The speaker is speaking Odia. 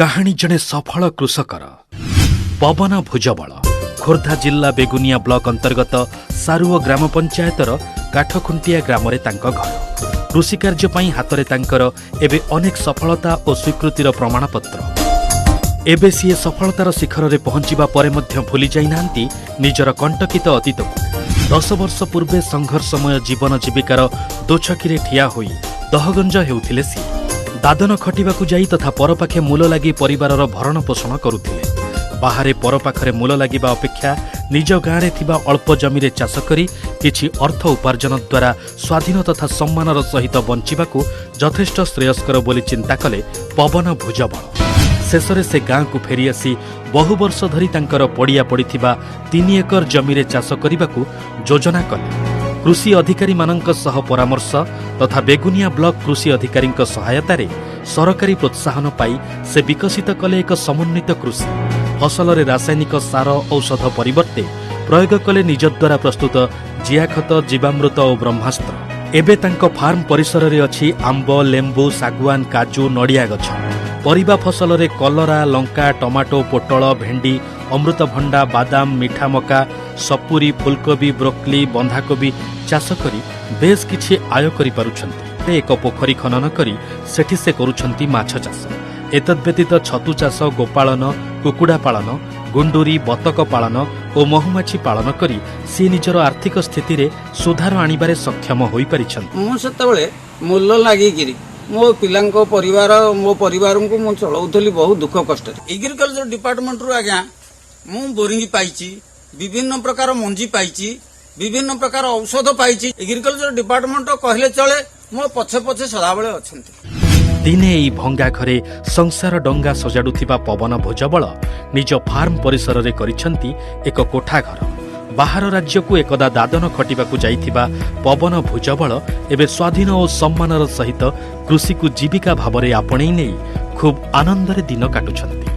କାହାଣୀ ଜଣେ ସଫଳ କୃଷକର। ପବନ ଭୁଜବଳ, ଖୋର୍ଦ୍ଧା ଜିଲ୍ଲା ବେଗୁନିଆ ବ୍ଲକ ଅନ୍ତର୍ଗତ ସାରୁଅ ଗ୍ରାମ ପଞ୍ଚାୟତର କାଠଖୁଣ୍ଟିଆ ଗ୍ରାମରେ ତାଙ୍କ ଘର। କୃଷିକାର୍ଯ୍ୟ ପାଇଁ ହାତରେ ତାଙ୍କର ଏବେ ଅନେକ ସଫଳତା ଓ ସ୍ୱୀକୃତିର ପ୍ରମାଣପତ୍ର। ଏବେ ସିଏ ସଫଳତାର ଶିଖରରେ ପହଞ୍ଚିବା ପରେ ମଧ୍ୟ ଭୁଲି ଯାଇନାହାନ୍ତି ନିଜର କଣ୍ଟକିତ ଅତୀତକୁ। 10 ବର୍ଷ ପୂର୍ବେ ସଂଘର୍ଷମୟ ଜୀବନ ଜୀବିକାର ଦୋଛକିରେ ଠିଆ ହୋଇ ଦହଗଞ୍ଜ ହେଉଥିଲେ ସିଏ। ଦାଦନ ଖଟିବାକୁ ଯାଇ ତଥା ପରପାଖେ ମୂଲ ଲାଗି ପରିବାରର ଭରଣ ପୋଷଣ କରୁଥିଲେ। ବାହାରେ ପରପାଖରେ ମୂଲ ଲାଗିବା ଅପେକ୍ଷା ନିଜ ଗାଁରେ ଥିବା ଅଳ୍ପ ଜମିରେ ଚାଷ କରି କିଛି ଅର୍ଥ ଉପାର୍ଜନ ଦ୍ୱାରା ସ୍ୱାଧୀନ ତଥା ସମ୍ମାନର ସହିତ ବଞ୍ଚିବାକୁ ଯଥେଷ୍ଟ ଶ୍ରେୟସ୍କର ବୋଲି ଚିନ୍ତା କଲେ ପବନ ଭୁଜବଳ। ଶେଷରେ ସେ ଗାଁକୁ ଫେରିଆସି ବହୁ ବର୍ଷ ଧରି ତାଙ୍କର ପଡ଼ିଆ ପଡ଼ିଥିବା 3 ଏକର ଜମିରେ ଚାଷ କରିବାକୁ ଯୋଜନା କଲେ। କୃଷି ଅଧିକାରୀମାନଙ୍କ ସହ ପରାମର୍ଶ ତଥା ବେଗୁନିଆ ବ୍ଲକ କୃଷି ଅଧିକାରୀଙ୍କ ସହାୟତାରେ ସରକାରୀ ପ୍ରୋତ୍ସାହନ ପାଇ ସେ ବିକଶିତ କଲେ ଏକ ସମନ୍ୱିତ କୃଷି। ଫସଲରେ ରାସାୟନିକ ସାର ଔଷଧ ପରିବର୍ତ୍ତେ ପ୍ରୟୋଗ କଲେ ନିଜ ଦ୍ୱାରା ପ୍ରସ୍ତୁତ ଜିଆଖତ, ଜୀବାମୃତ ଓ ବ୍ରହ୍ମାସ୍ତ୍ର। ଏବେ ତାଙ୍କ ଫାର୍ମ ପରିସରରେ ଅଛି ଆମ୍ବ, ଲେମ୍ବୁ, ଶାଗୁଆନ, କାଜୁ, ନଡ଼ିଆ ଗଛ। ପରିବା ଫସଲରେ କଲରା, ଲଙ୍କା, ଟମାଟୋ, ପୋଟଳ, ଭେଣ୍ଡି, ଅମୃତଭଣ୍ଡା, ବାଦାମ, ମିଠା ମକା, ସପୁରୀ, ଫୁଲକୋବି, ବ୍ରୋକଲି, ବନ୍ଧାକୋବି ଚାଷ କରି ବେଶ୍ କିଛି ଆୟ କରିପାରୁଛନ୍ତି। ଏକ ପୋଖରୀ ଖନନ କରି ସେଠି ସେ କରୁଛନ୍ତି ମାଛ ଚାଷ। ଏତଦ୍ବ୍ୟତୀତ ଛତୁ ଚାଷ, ଗୋପାଳନ, କୁକୁଡ଼ା ପାଳନ, ଗୁଣ୍ଡୁରି, ବତକ ପାଳନ ଓ ମହୁମାଛି ପାଳନ କରି ସିଏ ନିଜର ଆର୍ଥିକ ସ୍ଥିତିରେ ସୁଧାର ଆଣିବାରେ ସକ୍ଷମ ହୋଇପାରିଛନ୍ତି। ମୁଁ ସେତେବେଳେ ମୂଲ ଲାଗିକିରି ମୋ ପିଲାଙ୍କ ପରିବାର, ମୋ ପରିବାରଙ୍କୁ ମୁଁ ଚଳାଉଥିଲି ବହୁତ ଦୁଃଖ କଷ୍ଟରେ। ଏଗ୍ରିକଲଚର ଡିପାର୍ଟମେଣ୍ଟରୁ ଆଜ୍ଞା ମୁଁ ବୋରିଂ ପାଇଛି, ବିଭିନ୍ନ ପ୍ରକାର ମଞ୍ଜି ପାଇଛି, ବିଭିନ୍ନ ପ୍ରକାର ଔଷଧ ପାଇଛି। ଏଗ୍ରିକଲଚର ଡିପାର୍ଟମେଣ୍ଟ କହିଲେ ଚଳେ, ମୋ ପଛେ ପଛେ ସଦାବେଳେ ଅଛନ୍ତି। ଦିନେ ଏଇ ଭଙ୍ଗା ଘରେ ସଂସାର ଡଙ୍ଗା ସଜାଡୁଥିବା ପବନ ଭୁଜବଳ ନିଜ ଫାର୍ମ ପରିସରରେ କରିଛନ୍ତି ଏକ କୋଠା ଘର। ବାହାର ରାଜ୍ୟକୁ ଏକଦା ଦାଦନ ଖଟିବାକୁ ଯାଇଥିବା ପବନ ଭୁଜବଳ ଏବେ ସ୍ୱାଧୀନ ଓ ସମ୍ମାନର ସହିତ କୃଷିକୁ ଜୀବିକା ଭାବରେ ଆପଣେଇ ନେଇ ଖୁବ୍ ଆନନ୍ଦରେ ଦିନ କାଟୁଛନ୍ତି।